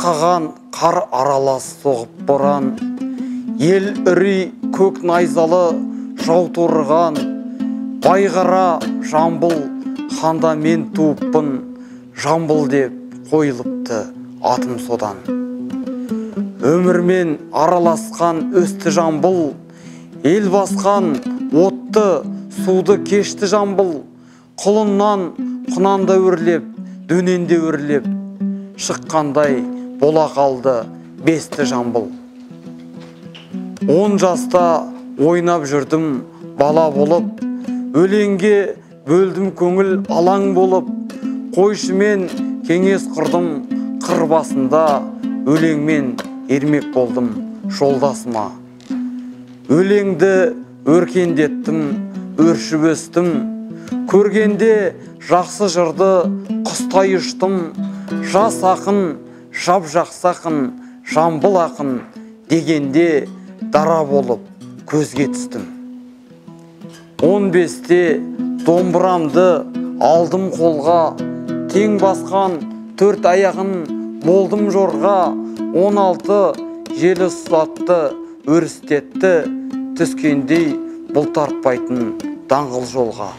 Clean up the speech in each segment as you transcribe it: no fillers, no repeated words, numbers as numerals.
Шырқаған қар аралас соғып боран, ел үрей көк найзалы жау торыған. Байғара Жамбыл ханда мен туыппын, Жамбыл деп қойылыпты атым содан. Өмірмен араласқан өсті Жамбыл, ел басқан отты, суды кешті Жамбыл. Құлыннан құнанда өрлеп, дөненде өрлеп, шыққандай бола қалды бесті Жамбыл. 10 жаста ойнап жүрдім бала болып, өлеңге бөлдім көңіл алаң болып. Қойшымен кеңес құрдым қыр басында, өлеңмен ермек болдым жолдасыма. Өлеңді өркендеттім, өршіп өстім, көргенде жақсы жырды құстай ұштым. Жас ақын, жап жақсы ақын, Жамбыл ақын дегенде дара болып көзге түстім. 15-те домбырамды алдым қолға, тең басқан төрт аяғын болдым жорға. 16 желі ұстатты, өрістетті, түскендей бұл тартпайтын даңғыл жолға.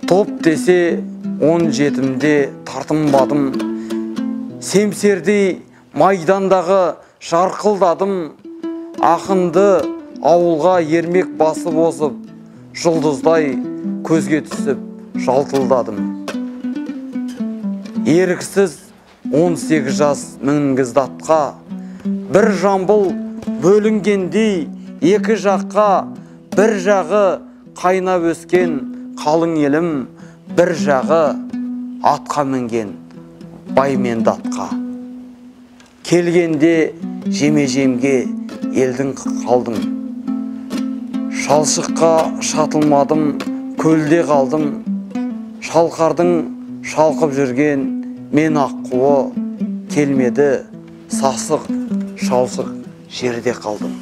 Топ десе 17-мде тартынбадым, семсердей майдандағы жарқылдадым. Ақынды ауылға ермек басып озып, жұлдыздай көзге түсіп жалтылдадым. Еріксіз 18 жас мінгізді атқа, бір Жамбыл бөлінгендей екі жаққа. Бір жағы қайнап өскен қалың елім, бір жағы атқа мінген бай мен датқа. Келгенде жеме-жемге елдің қалдым, шалшыққа шатылмадым, көлде қалдым. Шалқардың шалқып жүрген мен аққуы, келмеді сасық шалшық жерде қалдым.